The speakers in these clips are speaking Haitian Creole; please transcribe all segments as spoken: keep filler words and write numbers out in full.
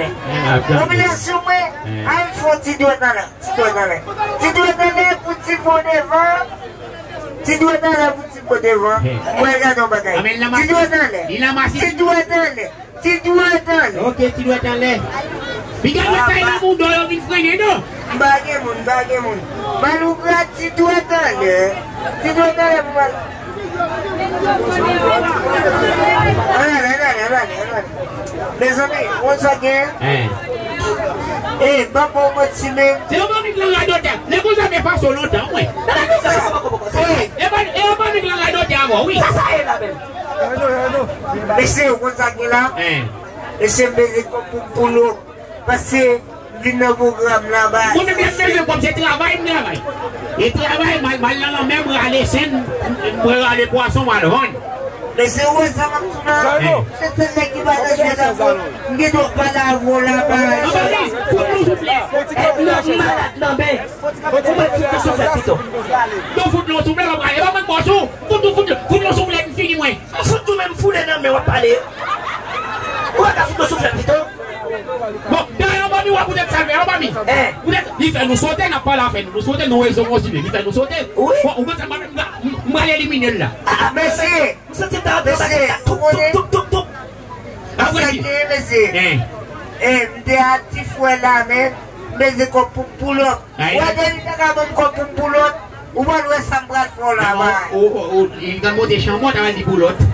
Popilasyon mwen, al fè yon ti dwèt anlè, ti dwèt anlè. Ti dwèt anlè pou ti po devan. Ti dwèt anlè pou ti po devan. Mwen gade yon bagay. Ti dwèt anlè. Ti dwèt anlè. Ti dwèt anlè. Ok, ti dwèt anlè. Piga dwèt sa nan mouda w, yo vin frennen non. M pa gen moun, m pa gen moun. Malougrat, ti dwèt anlè. Ti dwèt anlè pou mal. Ann ale, ann ale, ann ale, ann ale. Mezanmi, ou konn sa k gen? Hein. Eh, ban m ba w manti menm. Se yon banm nèg lan radotè. Nèg ou sa fè fason lontan, wi. Sa, sa, sa, sa, sa, sa. Eh, e ban, e yon banm nèg lan radotè avè w, wi. Sa, sa ye la menm. Mesye, ou konn sa k gen la? Hein. Mesye, m bezwen kòb pou m pull up. Paske m vin nan pwogram la, ba. Mwen menm lè m bezwen kòb, se travay m travay. E travay, m al, m al nan lanmè, m rale sen, m rale pwason, m al vann. Mesye, ou wè sa m ap di w la? Hein. Se sèl nèg ki pa nan jwèt avè w. M gen dwa pale avè w la, ba. Anba li, fout nou souflèt. Eh, m malad nan men. Ou mèt fout nou souflèt pito. Nou fout nou souflèt, anba, e pa mwen k bòs ou. Fout nou, fout nou, fout nou souflèt, m fini mwen. M fout nou menm foule nan men w ap pale. Ou pa ka fout nou souflèt pito. Bon, dayè anba mi, w ap poutèt sa l fè anba mi. Eh. Poutèt li fè nou sote, n ap pale afè nou. Nou sote, nou rezon kontinye. Li fè nou sote. Wi. Bon, ou konn sa m ap fè, m, m, m al elimine l la. Ah, ah, mesye. M santi m ta rantre anba tèt la. Toup, toup, toup, toup, toup. Apre sa ki gen, mesye. Hein. Eh, m te a ti frè la, men m bezwen kòb pou m pull up. Ay. Ou wè depi m ta ka ban m kòb pou m pull up, ou pral wè sa m pral fè w la, bay. Ou, ou, ou, li pral monte chanmòt, avan li pull up.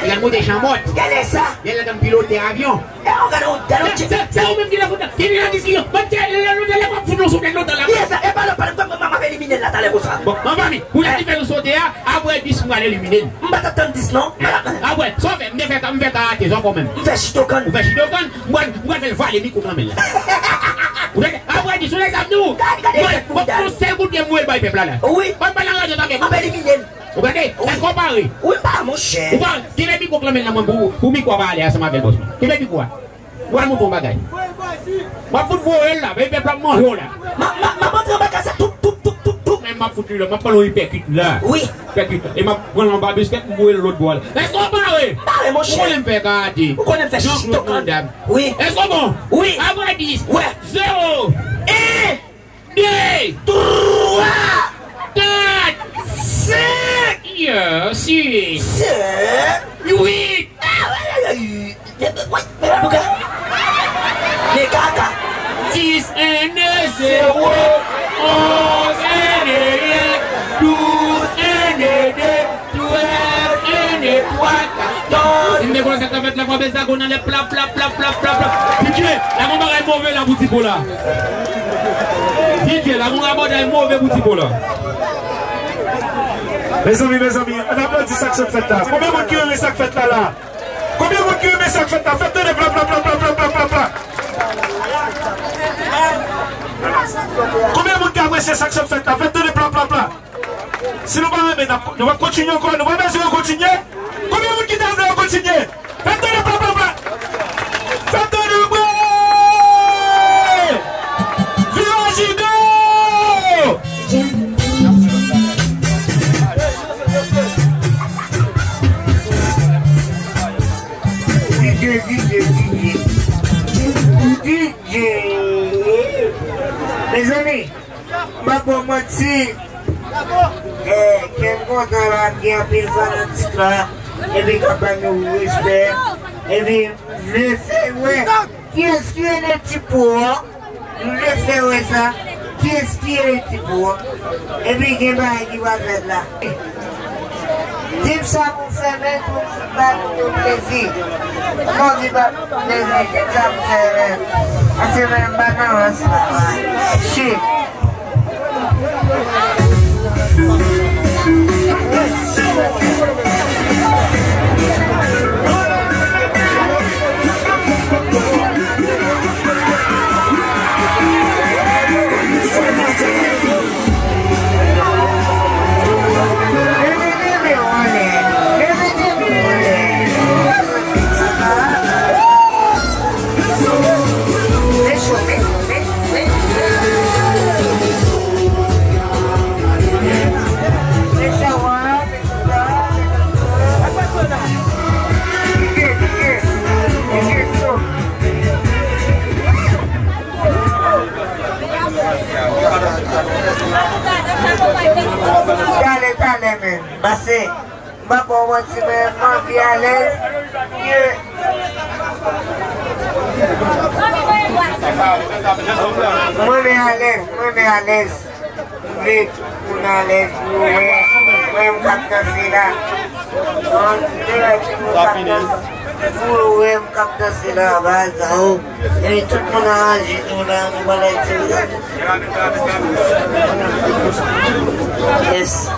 Li pral monte chanmòt. Gade sa. Gade la, m pilote avyon. E, ou gade, ou gade, ou Se, se, se ou menm ki la fout la. Ki la diskisyon. Bon, te, lè, lè, lè, lè, w ap fout nou sou tèt lontan la. Ki sa? E pa lòt, pa lòt, m, m, m ap elimine l la talè konsa. Bon, anba mi, pou lè ki fè nou sote a, apre dis, m pral elimine l. M pa t ap tann dis, non. Apre, sa w fè, m te fè, m fè karate, sa w fè w menm. M fè Shotokan. Ou fè Shotokan, m pral, m pral fè l vale mikwo nan men l la. Ou tande? Apre dis, ou lèzam nou. Gade, gade, mwen, gade, mwen, gade. Yon sèl kout pye m voye l bay pèp la, la. Wi. Mwen pa nan radyo tanmen. M ap elimine l. Ou gade? Wi. Èske w pare? Wi, m pare, monchè. Ou pare? Kenbe mikwo k nan men l la, mwen, pou, pou mikwo a pale ansanm avè l, bòs mwen. Kenbe mikwo a. Ou pral montre yon bagay. M ap fout voye l la, men pèp la ap manje w la. M ap, m ap, m ap antre anba kay sa, toup, toup, toup, toup, toup. Men m ap fout li la, m ap pran yon ipèkit la. Wi. Ipèkit. E m ap pran l anba biskèt, m voye l lòt bò a. Èske w pare? M pare, monchè. Ou konnen m fè karate. Ou konnen m fè Jean-Claude Van Damme. Wi. Èske w bon? Wi. Apre dis. Wè. Zewo. En. De. Twa. Kat. Senk. Yes, sis. Sèt. Uit. Ah, wi, wi, wi. Wi, wi, wi. Men kaka. Dis, en, de, zewo. Onz, en, de, en. Douz, en, de, de. Twèz, en, de, twa, katòz. Si m te konnen sa k ap fèt la, m ap zago nan lè pla, pla, pla, pla, pla, pla. Didye, la gon bagay move la pou Tipo la. Didye, la gon rabòday move pou Tipo la. Mezanmi, mezanmi, ann aplodi sa k sot fèt la. Konbyen moun ki renmen sa k fèt la, la? Konbyen moun ki renmen sa k fèt la? Fè tande pla, pla, pla. Konbyen moun ki apresye sa k sot fèt la? Fè tande pla, pla, pla. Si nou pa renmen, n ap, nou p ap kontinye ankò, nou pa bezwen yo kontinye. Konbyen moun ki ta vle yo kontinye? Fè m tande pla, pla, pla. Fè m tande bwe. Viva Jido! Didye, didye, didye. Didye. Mezanmi, m p ap ba w manti. Eh, kè m kontan la, m gen anpil fanatik la. Epi k ap ban nou respè. Epi m vle fè wè kiyès ki rele Tipo a. M vle fè wè sa. Kiyès ki rele Tipo a. Epi gen bagay ki pral fèt la. Di m sa pou fè, men, pou m ba nou yon plezi. Non, di ba nou plezi. Di m sa pou fè, men. Paske, men, m pa nan rans la. Shit. Talè, talè, men. Pase. M pa ba w manti, men m anvi alèz. Ye. M renmen alèz, m renmen alèz. M vle tout moun alèz pou yo wè, wè m k ap danse la. An, m vle wè tout moun k ap danse. Pou yo wè m k ap danse la, baz, oh. Epi tout moun aranje nou la, nou pral al tire. Yes.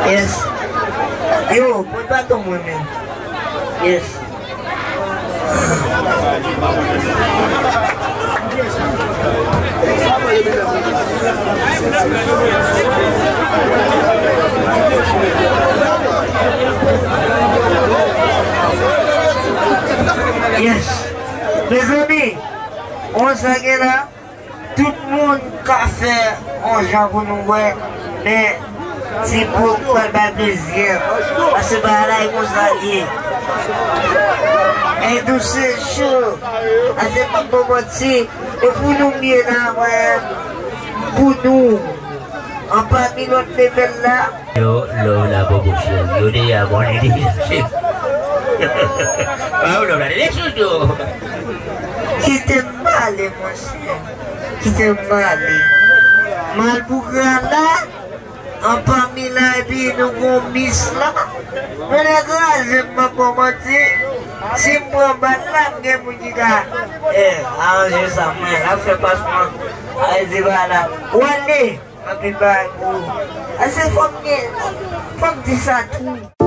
Yes. Yo, pran baton mwen menm. Yes. Yes. Mezanmi, on sa gen la. Tout moun ka fè yon jan pou nou wè, men ti boug pral bay plezi. Paske bagay la e konsa l ye. E dous se cho. Ase m ap ba w manti, e pou nou m ye la, mwen, pou nou. Anpami lòt level la. Yo, love la poko cheri. Yo deja konnen deja cheri. Waw, love la deja chouchou. Kite m pale, monchè. Kite m pale. Malpougra la, anpami la, epi nou gon mis la. Mwen kraze m, m ap ba w manti. Si m pran bal la, m gen moun ki ka, eh, aranje sa, mwen, l ap fè pasman. Ay, di ba la. W ale. Anpil bagay pou ou. Ase fò m gen, fò m di sa tou.